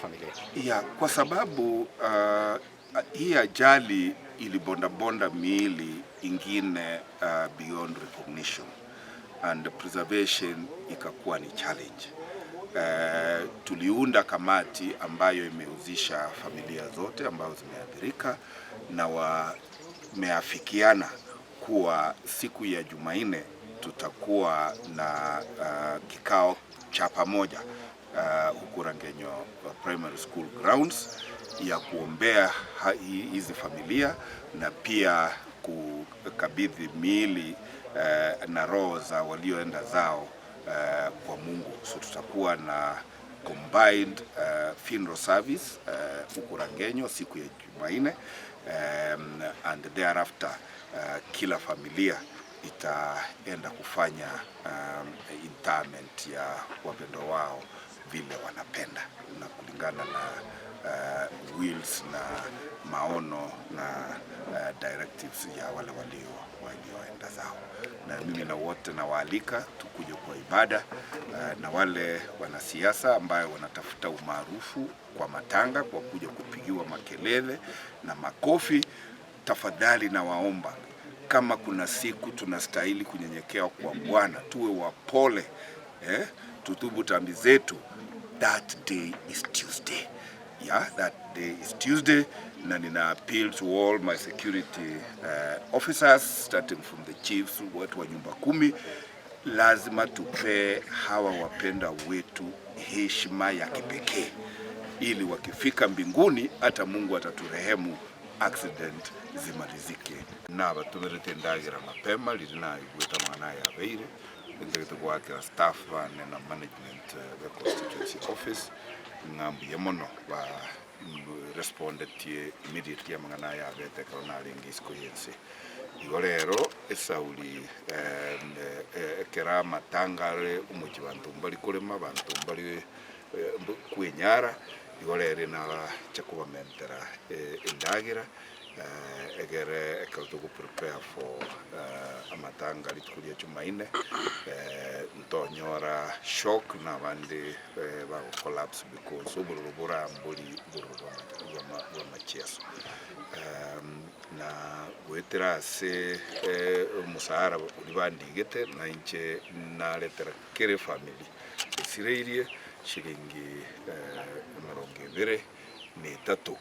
Familia. Ya, kwa sababu uh, hii ajali ilibondabonda miili ingine uh, beyond recognition and preservation ikakuwa ni challenge. Uh, tuliunda kamati ambayo imehusisha familia zote ambazo zimeathirika na wameafikiana kuwa siku ya Jumanne tutakuwa na uh, kikao cha pamoja uh, huku Rangenyo Primary School grounds ya kuombea hizi familia na pia kukabidhi miili uh, na roho za walioenda zao uh, kwa Mungu. So tutakuwa na combined uh, funeral service uh, huku Rangenyo siku ya Jumanne um, and thereafter uh, kila familia itaenda kufanya um, interment ya wapendwa wao vile wanapenda na kulingana na uh, wills na maono na uh, directives ya wale walio walioenda zao. Na mimi na wote nawaalika tukuje kwa ibada uh, na wale wanasiasa ambayo wanatafuta umaarufu kwa matanga kwa kuja kupigiwa makelele na makofi, tafadhali nawaomba kama kuna siku tunastahili kunyenyekea kwa Bwana, tuwe wapole eh, tutubu tambi zetu. That day is Tuesday. Yeah, that day is Tuesday na nina appeal to all my security uh, officers starting from the chiefs, watu wa nyumba kumi, lazima tupee hawa wapenda wetu heshima ya kipekee ili wakifika mbinguni hata Mungu ataturehemu accident zimalizike. Nabatomerete endagera mapema riria naigwete amang'ana aya abeire, ntagete goakera staff bane na management be constituency office ng'a mbuya mono ba respondetie immediately amang'ana aya abete ekero narenge isiko y'ense. Igo rero esauri ekero amatanga are omochie banto mbari korema, banto mbari kwenyara, igo rero nacha kobamentera endagera egere ekero togo prepare for amatanga rituko ria Jumaine, ntonyora shock na abande bago collapse because obororo bora mbori bororo bwa amacheso. Na goetera ase omosahara oria bandigete, na inche naretera kera efamiri esireirie shilingi emerongo ebere na etato,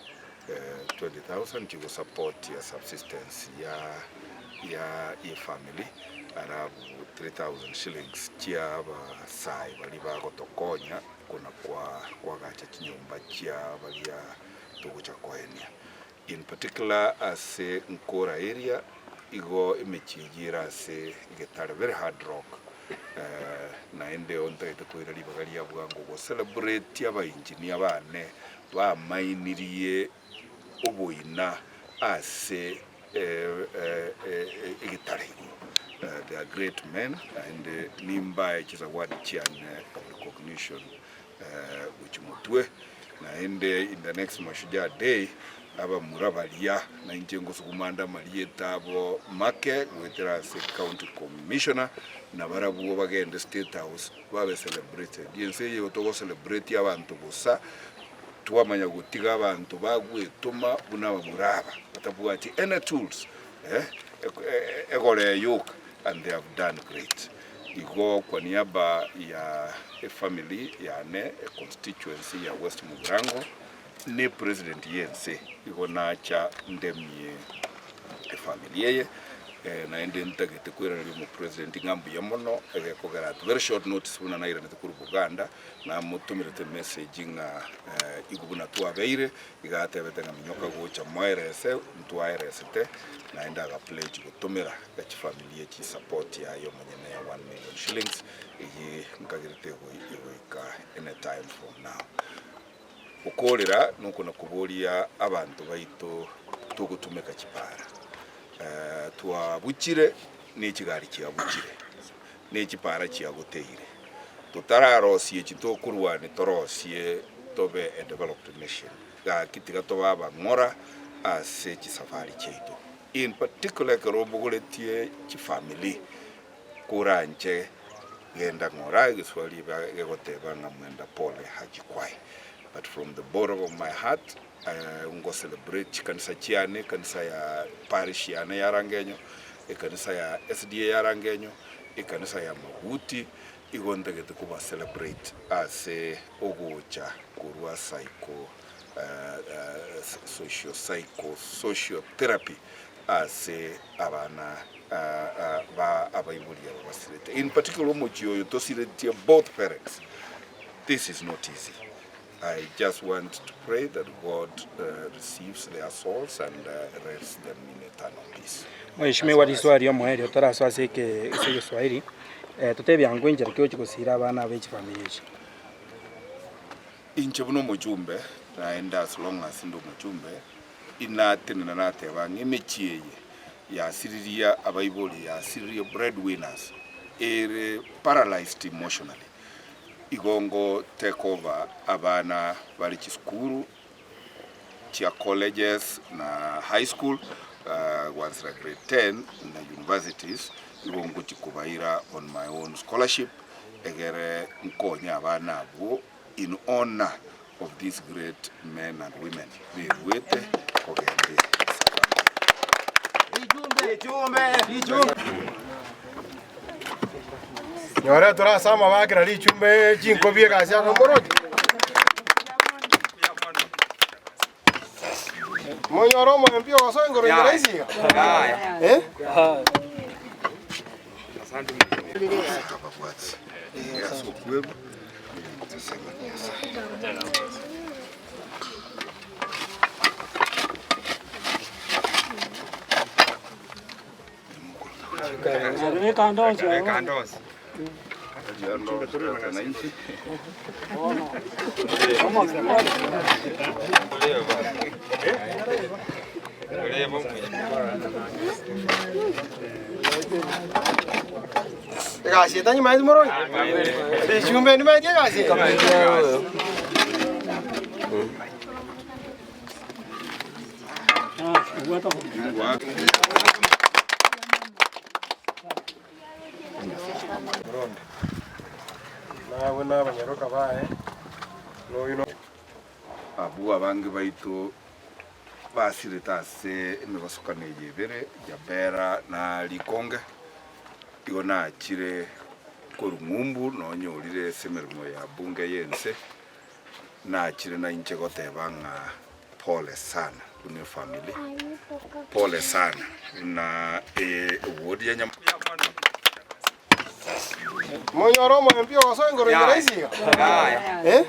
20,000 chigosupport ya subsistence ya ya efamiri, alafu 3,000 shillings chia abasae baria bagotokonya kona koagacha chinyomba chia baria togocha koenia. In particular ase Nkora area igo emechie eyio ere ase egetare very hard rock naende ontagete koira ribaga ria bwango go celebrate aba engineer bane bamainirie oboina ase egetare igoro they are great men naende nimbae chizawadi chiane of recognition gochia motwe, naende in the next Mashujaa Day, abamura baria nainche ngosuguma ande amarieta abo make goetera ase county commissioner, na barabwo bagende State House babe celebrated. Ense eye igo togo celebrate abanto bosa, twamanya gotiga abanto bagwetoma buna abamura aba batabwati any tools eh, egora eyoka and they have done great. Igo kwa niaba ya efamily yane, econstituency ya West Mugirango, ne president y'ense, igo nacha ndemie efamily eye, naende ntagete koiraneria omopresident ng'a mbuya mono, egekogera at very short notice buna nairanete korwa Buganda, namotomerete emessage ng'a igo buna twabeire, Iga atebete ng'a minyoka gocha moerese, ntwaeresete, naende aga pledge gotomera chifamiri echi support yaye omonyene ya one million shillings, eyio nkagerete egoika any time from now. Okorera nokona koboria abanto baito togotumeka chipara, twabuchire ne chigari chiabuchire, ne chipara chiagoteire, totararosie echi tokorwania torosie tobe a developed nation, gaki tiga tobe abang'ora ase chisafari chiaito. In particular ekero obogoretie chifamiri koranche genda ng'ora egeswari ebe gegoteba ng'a mwenda pole hajikwai. But from the bottom of my heart ngo celebrate chikanisa chiane, ekanisa ya parish yane ya Rangenyo, ekanisa ya SDA ya Rangenyo, ekanisa ya Maguti, igo ntagete koba celebrate ase ogocha korwa psycho socio psycho socio therapy ase abana ba abaibori aba basirete. In particular omochie oyo tosiretie both parents. This is not easy. I just want to pray that God receives their souls and rests them in eternal peace. Mheshimiwa riswali omoerio tarasoa ase eke ase egeswahili, totebie ango enchera ki ochi gosira abana aba echifamiri echi. Inche buna omochumbe, naende as long as inde omochumbe, inatenena nateba ng'a emechie eye yasiririe abaibori, yasiririe breadwinners, ere paralysed emotionally. Igo ngo take over abana bare chisukuru chia colleges na high school gwansera grade 10 na universities, igo ngochia kobaira on my own scholarship egere nkonye abana abwo in honour of these great men and women beruete kogenda esabari. Nyore tore ase amabakera richumbe chinkobi egasi ase omorochi. Monyore omoembi ogosoa engoro ime rahisi iga? Eh? Egasi eye tanyimanyeti morori? Richumbe ndimanyeti egasi eye? Burundi. Nabwo nabanyaroka baye, noyio no. Abwo abange baito basirete ase emebasokano eye ebere, Jabera na Rikonge, igo nachire korwa ng'umbu nonyorire ase emeremo ya bunge y'ense, Nachire nainche goteba ng'a pole sana buna efamily, pole sana buna eward ya Nyamira. Monyore omoembi ogosoa engoro ime rahisi iga? Eh?